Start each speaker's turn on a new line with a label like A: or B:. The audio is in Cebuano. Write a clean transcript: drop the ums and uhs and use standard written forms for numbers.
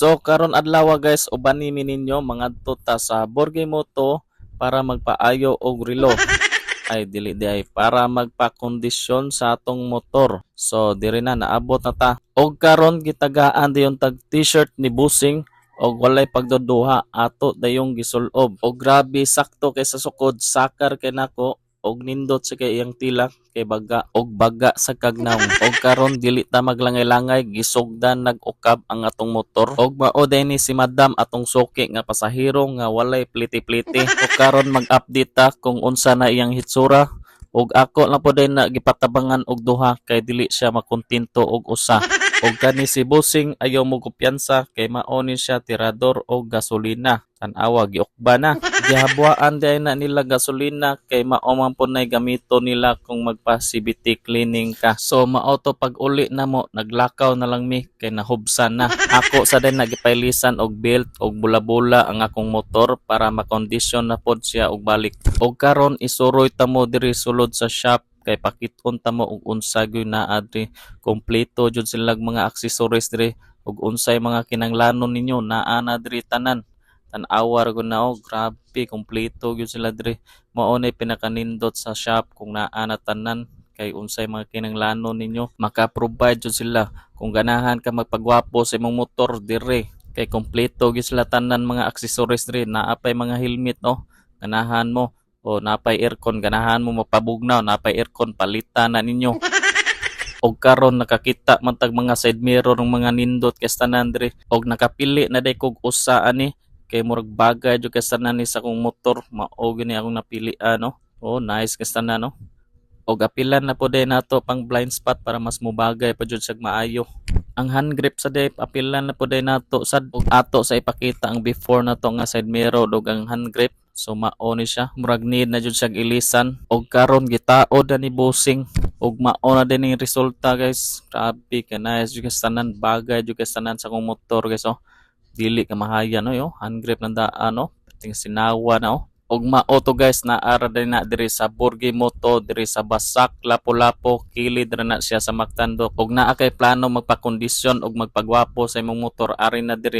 A: So karon adlaw, guys, uban mi ninyo, mangadto ta sa Borge Moto para magpaayo og relo. Ay, dili diay, para magpakondisyon sa atong motor. So diri na, naabot na ta. Og karon gitagaan dayon tag T-shirt ni Busing og walay pagduduha, ato dayong gisulob. Og grabe, sakto kay sa sukod, sakar kay nako og nindot sa kay iyang tila kay baga og baga sa kagnaw. Og karon dili ta maglangay-langay, gisugdan nag-ukab ang atong motor. Og mao day ni si Madam, atong suki nga pasahero nga walay pliti-pliti. Og karon mag-update ta kung unsa na iyang hitsura. Og ako lang po din na gipatabangan og duha kay dili siya makontento og usa. Og kani si Busing, ayaw mo kumpiyansa kay mao ni siya tirador og gasolina. Tan-awa, giukba na. Gihabwaan diay na nila gasolina kay mao man po nay gamito nila kung magpa CVT cleaning ka. So mao to, pag uli na mo, naglakaw na lang mi kay nahubsan na. Ako sa din nagipailisan og belt og bula-bula ang akong motor para makondisyon na pod siya og balik. Og karon isuroy ta mo diri sulod sa shop kay pakit-on ta mo og unsa gyud naa diri. Kompleto jud silag mga accessories diri ug unsay mga kinanglanon ninyo, naa na diri tanan. Tan-awa ra gud na oh, grabe, kompleto gyud sila diri. Mao nay pinakanindot sa shop kung naa na tanan kay unsay mga kinanglanon ninyo, maka-provide jud sila. Kung ganahan ka magpagwapo sa imong motor, diri kay kompleto gyud sila tanan mga accessories diri. Naa pay mga helmet oh, ganahan mo o napay aircon, ganahan mo mapabugnaw, napay aircon, palitan na ninyo. Og karon nakakita man tag mga side mirror ng mga nindot kay tanan diri og nakapili na day kog usa ani kay murag bagay jud kay tanan ni sa akong motor. Mao gini akong napili ano. Oh, nice kay tanan no. Og apilan na po day nato pang blind spot para mas mobagay pa jud siya maayo. Ang hand grip sa day, apilan na po day nato sad. Og ato sa ipakita ang before na to nga side mirror ug ang hand grip. So mao ni siya, murag need na jud siya ilisan. Og karon gitaod na ni Bossing ug mao na din yung resulta, guys. Grabe ka nice jud kay tanan, bagay jud kay tanan sa akong motor, guys, oh. Dili ka mahaya no yo, hand grip ng daan no. Ting sinawa na oh. Og mao to, guys, naa ra din na diri sa Borge Moto diri sa Basak, Lapu-Lapu, kilid ra na siya sa Mactando. Og naa kay plano magpakondisyon og magpagwapo sa imong motor, ari na diri.